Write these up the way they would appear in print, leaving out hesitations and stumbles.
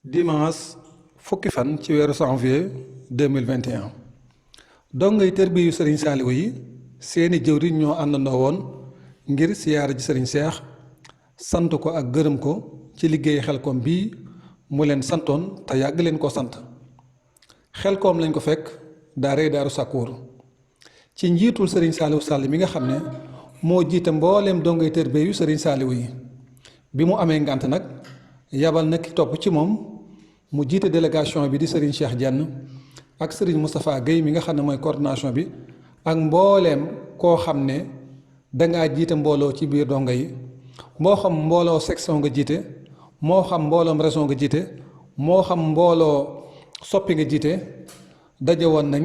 dimanche fukki fan ci weeru janvier 2021 dongay tërbiyu sëriñ Saaliwu yi seeni jëwriñ ñoo àndandoo woon ngir siyaara ji sëriñ Seex sant ko ak gërëm ko ci liggéey Xelkom bii mu leen santoon te yàgg leen ko sant Xelkom lañ ko fekk daaray Daaru Sakkoor ci njiitul sëriñ Saaliwu Sàll mi nga xam ne moo jiite mbooleem dongay tërbiyu sëriñ Saaliwu yi bi mu amee ngànt nag yabal na ki topp ci moom mu jiite délégation bi di Serigne Cheikh Diène ak Serigne Moustapha Guèye mi nga xam ne mooy coordination bi ak mbooleem koo xam ne dangaa jiite mbooloo ci biir donga yi moo xam mbooloo section nga jiite moo xam mbooloom région nga jiite moo xam mbooloo soppi nga jiite daje woon nañ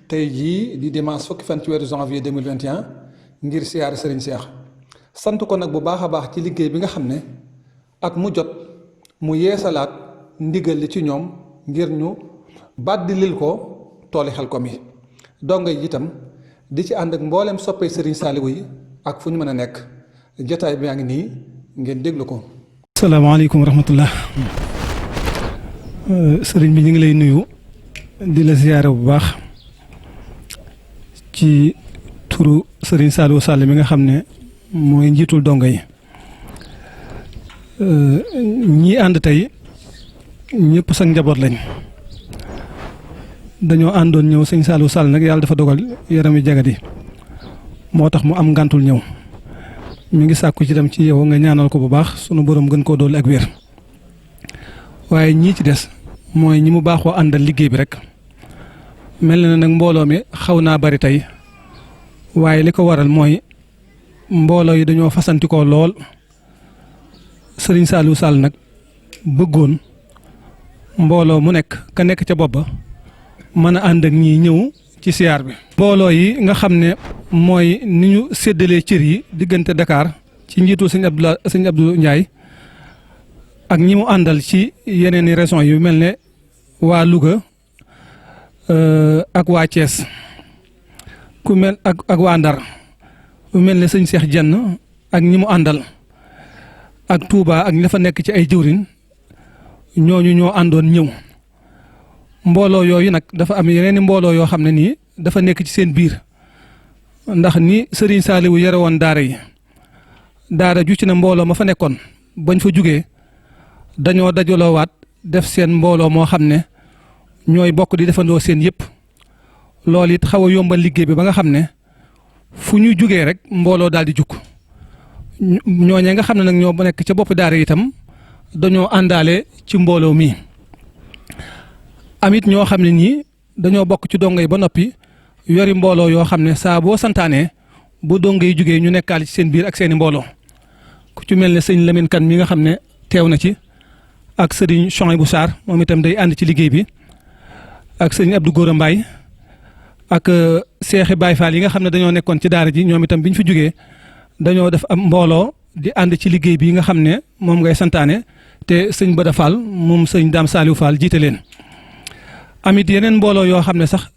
tey jii di dimanche fukki fan ci weeru janvier 2021 ngir siyaare Serigne Cheikh sant ko nag bu baax a baax ci liggéey bi nga xam ne at mu jot mu yeesalaat ndigal li ci ñoom ngir ñu bàddilil ko tooli Xelkom yi donga yi itam di ci ànd ak mbooleem soppee sëriñ Saaliwu yi ak fu ñu mën a nekk jotaay bi yaa ngi nii ngeen déglu ko. asalaamaaleykum wa rahmatullah sëriñ bi ñu ngi lay nuyu di la ziyaare bu baax ci turu sëriñ Saaliwu Sall mi nga xam ne mooy njiitul donga yi ñii ànd tey ñëpp sax njaboot lañ dañoo àndoon ñëw sëñ Saaliwu Sall nag yàlla dafa dogal yaram wi jagadi moo tax mu am ngàntul ñëw mi ngi sàkku ci dem ci yow nga ñaanal ko bu baax sunu borom gën koo doole ak wér waaye ñii ci des mooy ñi mu baaxoo àndal liggéey bi rek mel na nag mbooloo mi xaw naa bari tey waaye li ko waral mooy mbooloo yi dañoo fasantikoo lool sëriñ Saaliwu Sall nag bëggoon mbooloo mu nekk ka nekk ca bopp ba mën a ànd ak ñii ñëw ci siyaar bi. mbooloo yi nga xam ne mooy ni ñu séddalee cër yi diggante Dakar ci njiitu sëñ Abdou Ndiaye ak ñi mu àndal ci yeneen i régions yu mel ne waa Louga ak waa Thiès ku mel ak waa Ndar ku mel ne sëñ Cheikh Diène ak ñi mu àndal ak Touba ak ñi dafa nekk ci ay jëwriñ ñooñu ñoo àndoon ñëw mbooloo yooyu nag dafa am yeneen i mbooloo yoo xam ne nii dafa nekk ci seen biir ndax ni Serigne Saaliwu yore woon daara yi daara ju ci ne mbooloo ma fa nekkoon bañ fa jugee dañoo dajaloowaat def seen mbooloo moo xam ne ñooy bokk di defandoo seen yëpp loolu it xaw a yombal liggéey bi ba nga xam ne fu ñu jugee rek mbooloo daal di jukk ñooñee nga xam ne nag ñoo nekk ca bopp daara itam dañoo àndaale ci mbooloo mi amit ñoo xam ne ñii dañoo bokk ci dongo yi ba noppi yori mbooloo yoo xam ne saa boo santaanee bu dongo yi jugee ñu nekkaal ci seen biir ak seeni mbooloo ku ci mel ne sëñ Lamine Kan mi nga xam ne teew na ci ak sëriñ Chouaïbou Sarr moom itam day ànd ci liggéey bi ak sëriñ Abdou Gora Mbaye ak seexi Baye Fall yi nga xam ne dañoo nekkoon ci daara ji ñoom itam bi ñu fi jugee dañoo def am mbooloo di ànd ci liggéey bi nga xam ne moom ngay santaane te sëñ Bada Fall moom sëñ Dame Saliou Fall jiite leen amit yeneen mbooloo yoo xam ne sax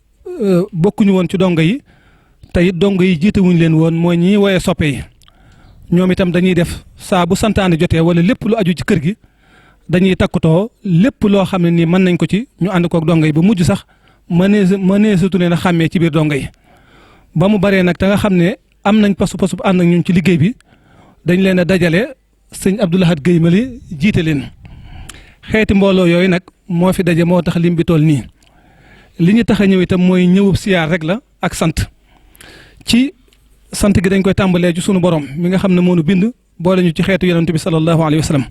bokkuñu woon ci dongo yi te it dongo yi jiite wuñ leen woon mooy ñi woyee soppe yi ñoom itam dañuy def saa bu santaane jotee wala lépp lu aju ci kër gi dañuy takkutoo lépp loo xam ne nii mën nañ ko ci ñu ànd kook dongo yi ba mujj sax mëneesatu leen a xàmmee ci biir dongo yi ba mu baree nag te nga xam ne am nañ pasu ànd ak ñun ci liggéey bi dañ leen a dajale sëñ Abdou Lahad Guèye mali jiite leen xeeti mbooloo yooyu nag moo fi daje moo tax lim bi toll nii li ñu tax a ñëw itam mooy ñëwub siyaar rek la ak sant ci sant gi dañ koy tàmbalee ci sunu borom mi nga xam ne moo nu bind boole ñu ci xeetu yonent bi sallallahu alayhi wa sallam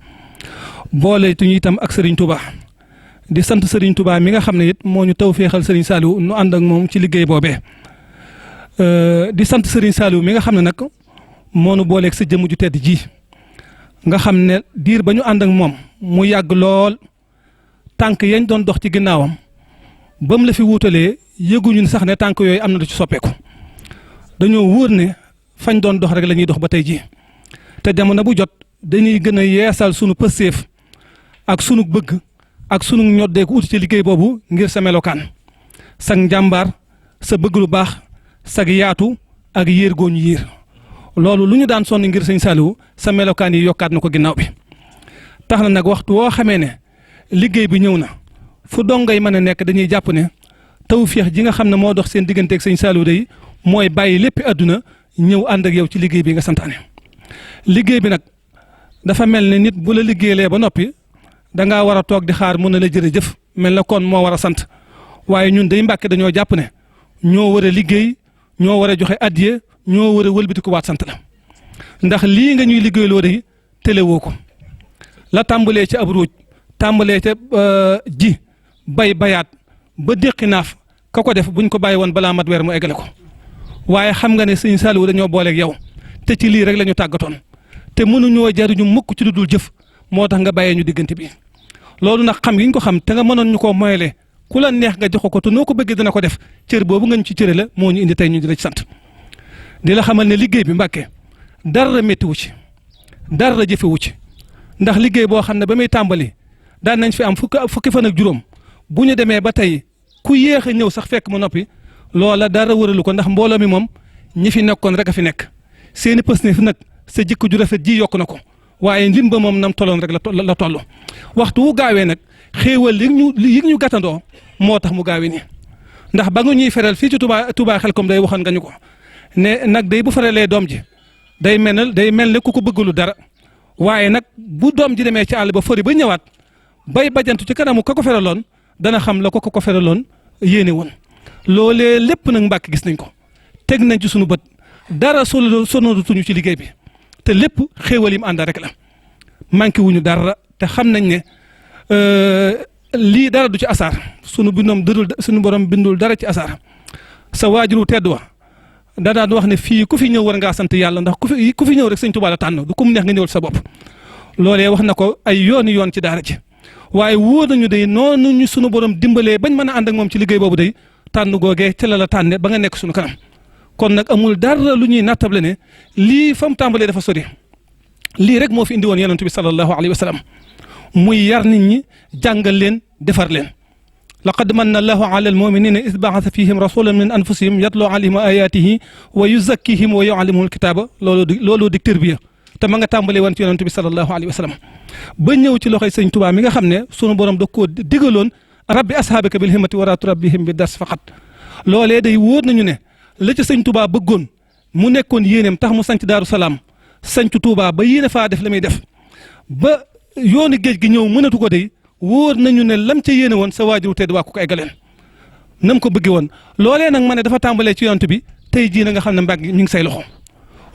boole tuñu itam ak Serigne Touba di sant Serigne Touba mi nga xam ne it moo ñu taw féexal Serigne Saliou nu ànd ak moom ci liggéey boobee di sant Serigne Saliou mi nga xam ne nag moonu booleeg sa jëmm ju tedd ji nga xam ne diir ba ñu ànd ak moom mu yàgg lool tànk yañ doon dox ci ginnaawam ba mu la fi wuutalee yëguñu ne sax ne tànk yooyu am na lu ci soppeeku dañoo wóor ne fañ doon dox rek la ñuy dox ba tey jii te jamono bu jot dañuy gën a yeesal sunu pësteef ak sunu bëgg ak sunu ñoddeeku uti ci liggéey boobu ngir sa melokaan sag njàmbaar sa bëgg lu baax sag yaatu ak yéer gooñu yéer loolu lu ñu daan sonn ngir sëñ Saliou sa melokaan yi yokkaat na ko ginnaaw bi tax na nag waxtu woo xamee ne liggéey bi ñëw na fu dongay mën a nekk dañuy jàpp ne tawfeex ji nga xam ne moo dox seen digganteeg sëñ Saliou day mooy bàyyi lépp àdduna ñëw ànd ak yow ci liggéey bi nga santaane liggéey bi nag dafa mel ne nit bu la liggéeylee ba noppi dangaa war a toog di xaar mun na la jërëjëf mel na kon moo war a sant waaye ñun day Mbàkke dañoo jàpp ne ñoo war a liggéey ñoo war a joxe addiye ñoo war a wëlbati ko waat sant la ndax lii nga ñuy liggéeyloo day telewoo ko la tàmbalee ca ab ruuj tàmbalee ca ji bayaat ba déqi naaf ka ko def buñ ko bàyyi woon balaa mat weer mu eggale ko waaye xam nga ne sëñ Saliou dañoo booleeg yow te ci lii rek la ñu tàggatoon te mënuñoo jariñu mukk ci lu dul jëf moo tax nga bàyyee ñu diggante bi loolu nag xam gi ñu ko xam te nga mënoon ñu koo moyele ku la neex nga jox ko te noo ko bëggee dana ko def cër boobu nga ñu ci cëre la moo ñu indi tey ñu di la ci sant di la xamal ne liggéey bi Mbàkke dara méttiwu ci dara jëfewu ci ndax liggéey boo xam ne ba muy tàmbali daan nañ fi am fukki fan ak juróom bu ñu demee ba tey ku yéex a ñëw sax fekk mu noppi loola dara wëralu ko ndax mbooloo mi moom ñi fi nekkoon rek a fi nekk seeni pës ne fi nag sa jikko ju rafet ji yokk na ko waaye lim ba moom nam tolloon rek la toll waxtu wu gaawee nag xéewal yi ñu gàttandoo moo tax mu gaawee nii ndax ba nga ñuy feral fii ci Touba Xelkom day waxoon nga ñu ko ne nag day bu feralee doom ji day mel ne ku ko bëggalu dara waaye nag bu doom ji demee ci àll ba fori ba ñëwaat bay bajantu ci kanamu ka ko feraloon dana xam la ko feraloon yéene woon loolee lépp nag Mbàkke gis nañ ko teg nañ ci sunu bët dara sonatuñu ci liggéey bi te lépp xéewal yi mu ànda rek la manqué wuñu dara te xam nañ ne lii dara du ci asaar sunu borom bindul dara ci asaar sa waajuru tedd wa da daan wax ne fii ku fi ñëw war ngaa sant yàlla ndax ku fi ñëw rek sëñ Tuubaa la tànn du kum neex nga ñëwal sa bopp loolee wax na ko ay yoon ci daara ci waaye wóor nañu day noonu ñu sunu borom dimbalee bañ mën a ànd ak moom ci liggéey boobu day tànn googee ca la tànne ba nga nekk sunu kanam kon nag amul dara lu ñuy nattable ne lii fa mu tàmbalee dafa sori lii rek moo fi indi woon yonent bi sallallahu alayhi wa sallam muy yar nit ñi jàngal leen defar leen laqad manna allahu ala almuminina id baasa fihim rasulan min anfusihim yatlu alayhim ayatihi wa yuzakkihim wa yuallimuhum alkitaba loolu di tarbiya te ma nga tàmbalee woon ci yonent bi sallallahu alayhi wa sallam ba ñëw ci loxoy sëñ Tuubaa mi nga xam ne sunu borom da koo digaloon rabbi ashaabaka bil himmati wa turabbihim bi dars faqat loolee day wóor nañu ne la ci sëñ Tuubaa bëggoon mu nekkoon yéeneem tax mu sanc Daaru Salaam sanc Tuubaa ba yéene faa def la muy def ba yoonu géej gi ñëw mënatu ko day wóor nañu ne lam ca yéene woon sa waajur tedd waa ko eggaleen nam ko bëggee woon loolee nag ma ne dafa tàmbalee ci yonent bi tey jii na nga xam ne mbàgg mi ngi say loxo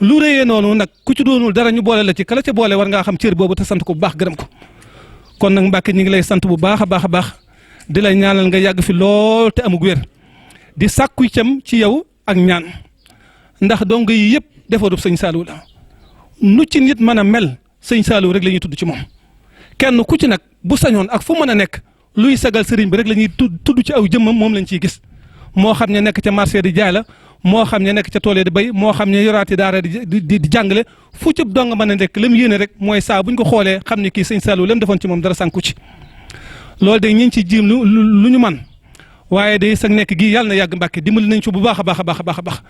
lu rëyee noonu nag ku ci doonul dara ñu boole la ci kala ca boole war ngaa xam cër boobu te sant ko bu baax gërëm ko kon nag Mbàkke ñu ngi lay sant bu baax a baax a baax di la ñaanal nga yàgg fi lool te amug wér di sàkku cam ci yow ak ñaan ndax dong yi yëpp defarub sëñ Saliou la nu ci nit mën a mel sëñ Saliou rek la ñuy tudd ci moom kenn ku ci nag bu sañoon ak fu mën a nekk luy sagal sëriñ bi rek la ñuy tudd ci aw jëmmam moom lañ ciy gis moo xam ne nekk ca marché di jaay la moo xam ne nekk ca tool di bay moo xam ne yoraati daara di jàngale fu ci dong mën a nekk la mu yéene rek mooy saa buñ ko xoolee xam ne kii sëñ Saliou la mu defoon ci moom dara sànku ci loolu de ñu ngi ci jiim lu ñu man waaye day sag nekk gii yàlla na yàgg Mbàkke dimbali nañ ci bu baax a baax a baax a baax a baax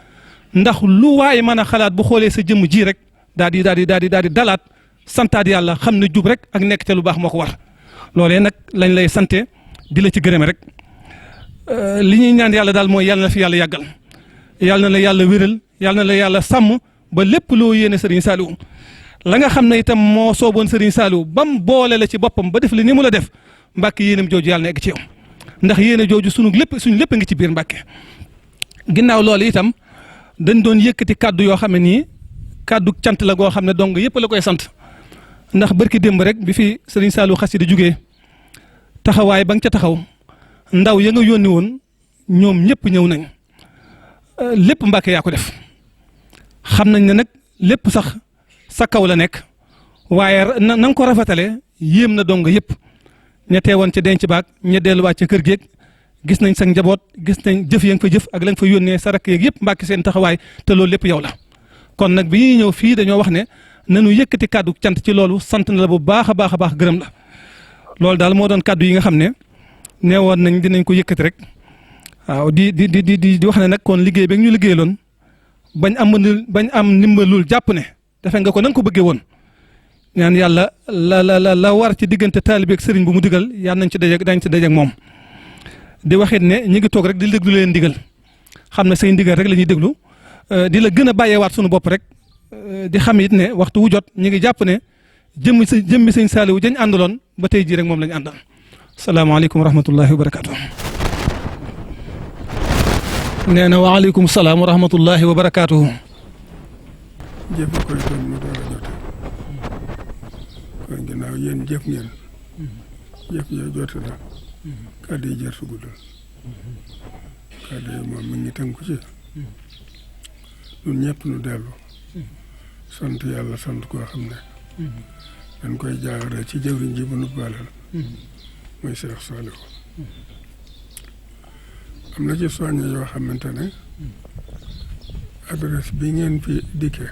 ndax lu waaye mën a xalaat bu xoolee sa jëmm ji rek daal di dalaat santaat yàlla xam ne jub rek ak nekk te lu baax moo ko war loolee nag lañ lay sante di la ci gërëme rek li ñuy ñaan yàlla daal mooy yàlla na fi yàlla yàggal yàlla na la yàlla wéral yàlla na la yàlla sàmm ba lépp loo yéene Serigne Saliou la nga xam ne itam moo sooboon Serigne Saliou bam boole la ci boppam ba def li ni mu la def Mbàkke yéenam jooju yàlla na egg ci yow ndax yéene jooju suñu lépp a ngi ci biir Mbàkke ginnaaw loolu itam dañ doon yëkkati kàddu yoo xam ne nii kàddu cant la goo xam ne dong yëpp la koy sant ndax barki démb rek bi fi Serigne Saliou Xasida jugee taxawaay ba nga ca taxaw ndaw ya nga yónni woon ñoom ñëpp ñëw nañ lépp Mbàkke yaa ko def xam nañ ne nag lépp sax sa kaw la nekk waaye na nga ko rafetale yéem na donga yëpp ña teewoon ca denc baag ña delluwaat ca kër géeg gis nañ sa njaboot gis nañ jëf ya nga fa jëf ak la nga fa yónnee sa rakk yeeg yëpp mbàkki seen taxawaay te loolu lépp yow la kon nag bi ñuy ñëw fii dañoo wax ne nanu yëkkati kàddu cant ci loolu sant na la bu baax a baax a baax gërëm la loolu daal moo doon kàddu yi nga xam ne neewoon nañ dinañ ko yëkkati rek waaw di wax ne nag kon liggéey bi ñu liggéeyaloon bañ am ndimbalul jàpp ne defe nga ko na nga ko bëggee woon ñaan yàlla la war ci diggante taalibe ak sëriñ bu mu digal yàlla nañ ci dajeeg moom di waxit ne ñu ngi toog rek di déglu leen digal xam ne say ndigal rek la ñuy déglu di la gën a bàyyeewaat sunu bopp rek di xam it ne waxtu wu jot ñu ngi jàpp ne jëmmi sëñ Saaliwu jañ àndaloon ba tey jii rek moom la ñu àndal salaamaaleykum wa rahmatullahi wa barakaatu. nee na waaleykum salaam wa rahmatullahi wa barakaatu. jëf koy doon mu door a jote kon ginnaaw yéen jëf ngeen jëf ya jote na kàddu yi jar su guddal kàddu yi moom mi ngi tënku ci ñun ñëpp nu dellu sant yàlla sant koo xam ne dañ koy jaarale ci jëwriñ ji bu nu baalal mooy Cheikh Saliou am na ci soññe yoo xamante ne adresse bi ngeen fi dikkee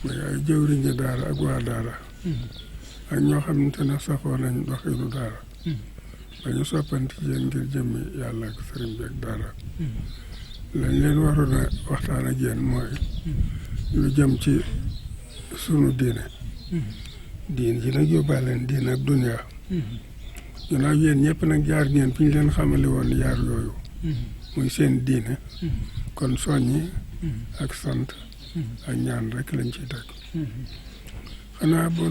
mooy ay jëwriñ ji daara ak waa daara ak ñoo xamante ne safoo nañ doxinu daara ba ñu soppanti yéen ngir jëmmi yàlla ak sëriñ bi ak daara lañ leen waroon a waxtaan ak yéen mooy lu jëm ci sunu diine diin ji nag yóbbaaleen diine ak dunya ginnaaw yéen ñëpp nag jaar ngeen fi ñu leen xamale woon yaar yooyu muy seen diine kon soññi ak sant ak ñaan rek lañ ciy teg xanaa bu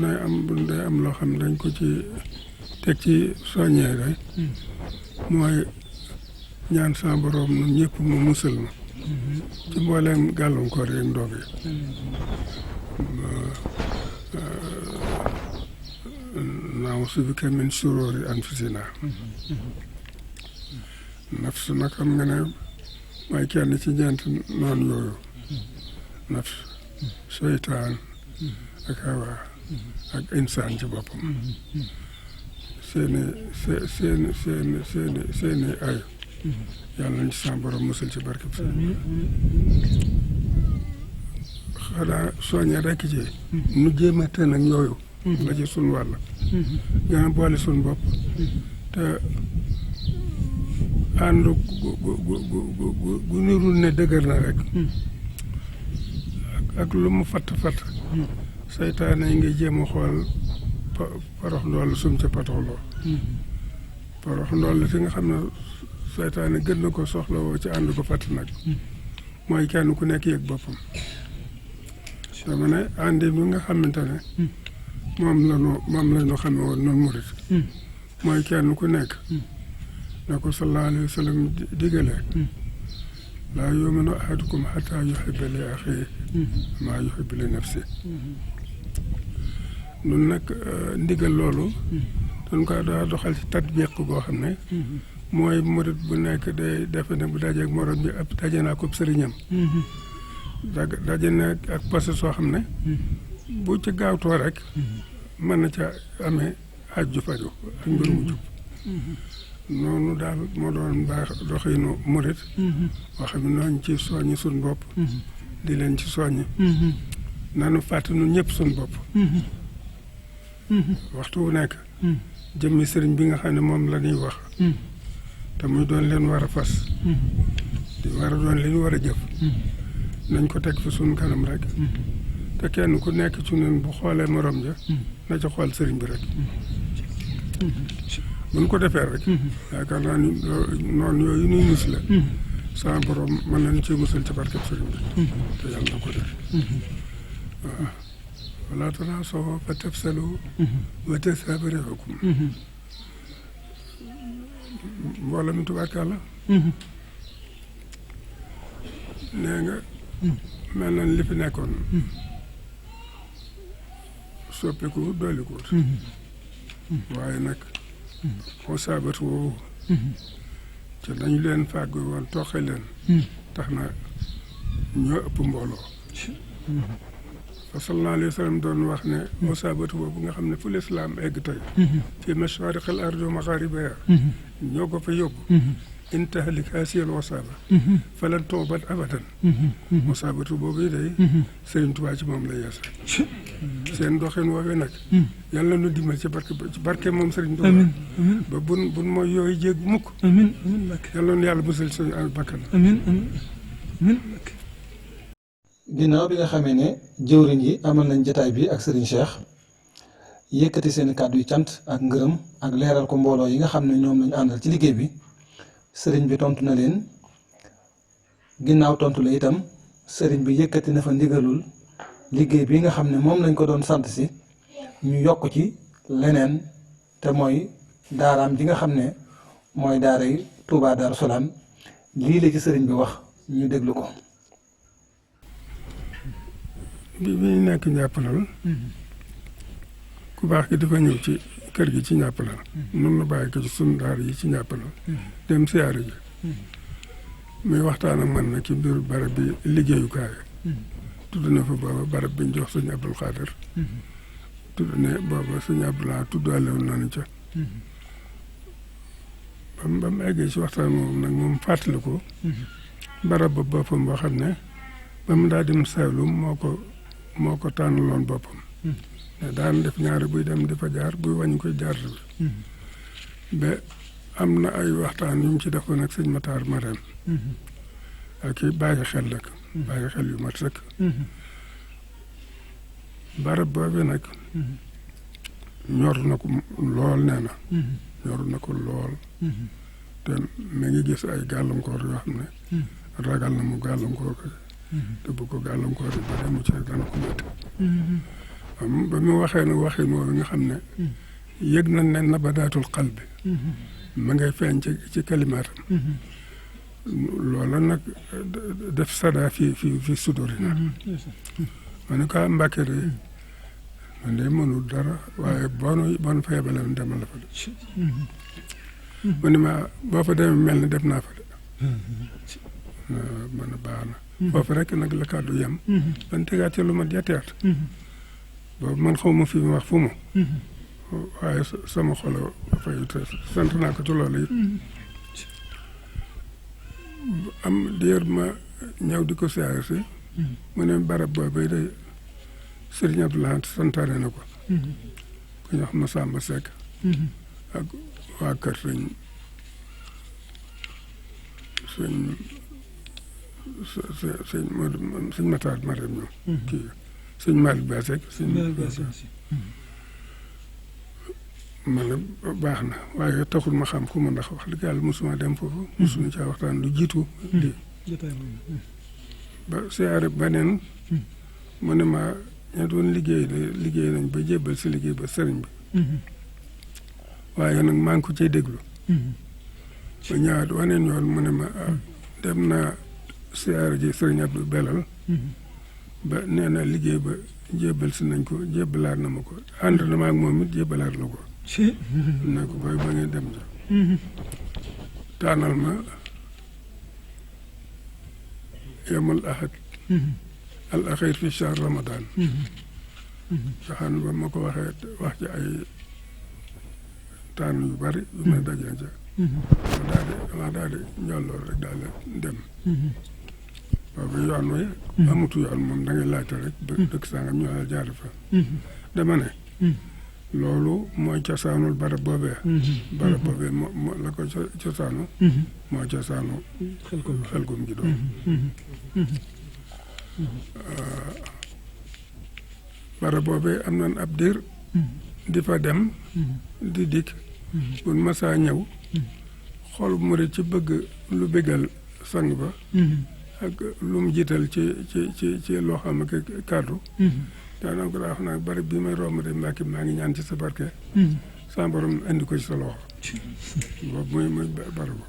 dee am loo xam dañ ko ci teg ci soññee rek mooy ñaan sa borom nun ñëpp mu musal na ci mbooleem gàllankoor yeeg ndoog yi na'uuzu bika min shuruuri anfusinaa nafs nag xam nga ne mooy kenn ci ñeent noonu yooyu nafs seytaan ak hawa ak insaan ci boppam seeni ay yàlla nañ ci sa borom musal ci barke bi xanaa soññe rekk ci nu jéemate nag yooyu la ci sun wàll gën a boole sun bopp te ànd gu nirul ne dëgër na rek ak lu mu fatt seytaane yi ngi jéem a xool parox ndool sum ca patoxloo parox ndool si nga xam ne seytaane gën na ko soxla woo ci ànd ko fatt nag mooy kenn ku nekk yëg boppam dama ne àndi bi nga xamante ne moom la ñu xame woon noonu murit mooy kenn ku nekk na ko sallallahu alayhi wa sallam digalee laa yu'minu ahadukum hattaa yuhibba li axiihi maa yuhibbu li nafsihi nun nag ndigal loolu dañ ko daa doxal ci tatbiq goo xam ne mooy murit bu nekk day defe ne bu dajeeg morom bi ab daje naa ko sëriñam daje na ak passé soo xam ne bu ci gaawtoo rek mën na ca amee xaj ju faju ak mbir mu jub noonu daal moo doon baax doxinu murit wax bi nooñ ci soññi suñ bopp di leen ci soññi nanu fàtte nun ñëpp suñ bopp waxtu wu nekk jëmmi sëriñ bi nga xam ne moom la ñuy wax te muy doon leen war a fas di war a doon li ñu war a jëf nañ ko teg fi suñ kanam rek te kenn ku nekk ci ñun bu xoolee morom ja na ca xool sëriñ bi rek bu ñu ko defee rek yaakaar naa ni noonu yooyu nuy mus la sama borom mën nañu ci musal ci barkeb sëriñ bi te yàlla na ko def waaw wala tanaasaw fa tafsalu wa tadhhaba riihukum mbooloo mi tubaarkàlla nee nga mel na li fi nekkoon soppiku doolikuwut waaye nag xosaabat woowu te dañu leen fàggu woon toxe leen tax na ñoo ëpp mbooloo fa sallallahu alayhi wa sallam doon wax ne musaabatu boobu nga xam ne fu lislaam egg tey fi mashariqil ardi wa magharibiha ñoo ko fa yóbbu in tahlik haasiyal wasaaba falan tu'bad abadan musaabatu boobu yi day Sëriñ Tuubaa ci moom la yeesa seen doxin woowee nag yàlla nu dimbal ci barke moom Sëriñ Tuubaa ba bun mooy yooyu jéeg mukk yàlla nu yàlla musal suñu bakkan ginnaaw bi nga xamee ne jëwriñ yi amal nañ jataay bi ak Serigne Cheikh yëkkati seen kàddu yu cant ak ngërëm ak leeral ko mbooloo yi nga xam ne ñoom lañu àndal ci liggéey bi sëriñ bi tontu na leen ginnaaw tontu la itam sëriñ bi yëkkati na fa ndigalul liggéey bi nga xam ne moom lañ ko doon sant si ñu yokk ci leneen te mooy daaraam ji nga xam ne mooy daaray Touba Darou Salaam lii la ci sëriñ bi wax ñu déglu ko. bi ñu nekk njàppalal ku baax ki dafa ñëw ci kër gi ci njàppalal nun na bàyyi ko ci sunu daar yi ci njàppalal dem siyaare ji muy waxtaan ak man na ci biir barab bi liggéeyukaay tudd na fa booba barab bi ñu jox sëñ Abdul Xaadir tudd ne booba sëñ Abdulaa tuddaale woon nañu ca ba mu eggee ci waxtaan moom nag moom fàttali ko barab ba boppam boo xam ne ba mu daa dem Saalum moo ko tànnaloon boppam mais daan def ñaari buy dem di fa jaar buy wàññi koy jaar bi ba am na ay waxtaan yu mu ci defoon ak sëñ Matar Marème ak i bàyyi xel rek bàyyi xel yu mat sëkk barab boobu nag ñor na ko lool nee na ñor na ko lool te mi ngi gis ay gàllankoor yoo xam ne ragal na mu gàllankoor ko te bu ko gàllankoor yi ba demu ci dana ko métti ba mu waxee nag waxin woowu nga xam ne yëg nañ ne nabadaatul qalbi ma ngay feeñ ci kalimaatam loola nag def sada fi sudurina ma ne ko Mbàkke de man de mënul dara waaye bon fa yebale demal la fa de mu ne ma boo fa demee mel ni def naa fa de man a baax na foofu rek nag la kàddu yem ban tegaat ci lu ma yeteet boobu man xaw ma fi mu wax fu mu waaye sama xolo fay te sant naa ko ci loolu it am diir ma ñëw di ko siyaare si mu ne barab boobu day Sëriñ Abdou Lahad santaane na ko ku ñu wax Masamba Seck ak waa kër sëñ Matar Marème ñoom kii sëñ Malick Ba Seck man la baax na waaye taxul ma xam fu mu ndax wax dëgg yàlla mosuma dem foofu mosuma caa waxtaan lu jiitu lii ba siyaare beneen mu ne ma ña doon liggéey nañ ba jébbal si liggéey ba sëriñ bi waaye nag maa ngi ko cay déglu ba ñëwaat waneen yoon mu ne ma dem naa siyaare ji sëriñ Abdou Belal ba nee na liggéey ba jébbal si nañ ko jébbalaat na ma ko ànd na ma ak moom it jébbalaat la ko ne ko koy ba ngeen dem ja taanal ma yemul ahad al axir fi shahr ramadan saxaan ba ma ko waxee wax ci ay tànn yu bari yu may dajee ca dama daal di njolloor rek daal di dem boobu yoon wi amutu yoon moom da ngay laajte rek ba dëkk sangam ñoo la jaar fa dama ne loolu mooy cosaanul barab boobee barab boobee moo la ko cosaanu moo cosaanu xelgum gi doon barab boobee am nañ ab diir di fa dem di dikk buñ masaa ñëw xol murit ci bëgg lu bégal sang ba ak lu mu jiital ci loo xam ne kàddu daanaka ko daa wax nag barab bi may romb de Mbàkke maa ngi ñaan ci sa barke sa borom indi ko ci sa loxo boobu muy barabu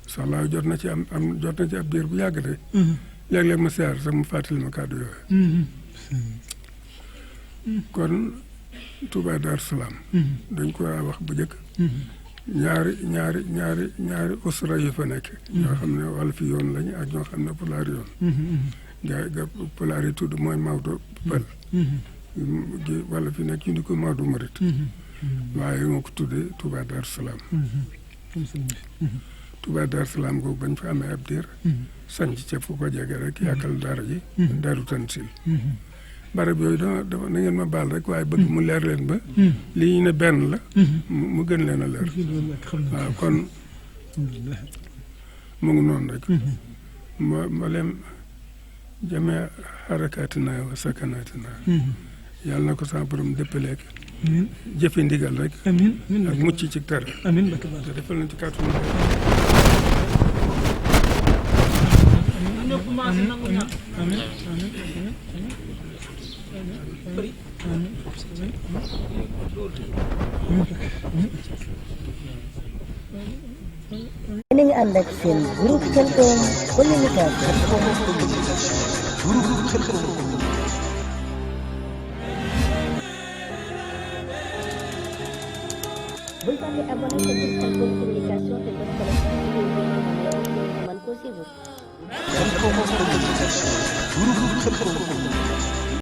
sax laa jot na ci ab diir bu yàgg de léeg-léeg ma siyaar sax mu fàttali ma kàddu yooyu kon Touba Darou Salaam dañ ko wax bu njëkk ñaari usra yu fa nekk ñoo xam ne wàllu fi yoon lañ ak ñoo xam ne pulaar yoon ga pulaar yi tudd mooy Maodo Pël wala fi nekk ñu di ko Maodo Murit waaye moo ko tuddee Touba Darou Salaam Touba Darou Salaam googu bañ fa amee ab diir sanc ca fu ko jege rek yàkkal daara ji Daaru Tansil barab yooyu dama na ngeen ma baal rek waaye bëgg mu leer leen ba li ñu ne benn la mu gën leen a leer waaw kon mu ngi noonu rek mboolem jamee xarakaatina wa sakanaatina yàlla na ko sama borom dëppaleek jëfe ndigal rek ak mucc ci tere te defal nañ ci kàttu Yéen a ngi ànd ak seen groupe Khelcom communication. Bul fàtte abonné ci groupe Khelcom communication te bës cloche bi ngir mën koo suivre.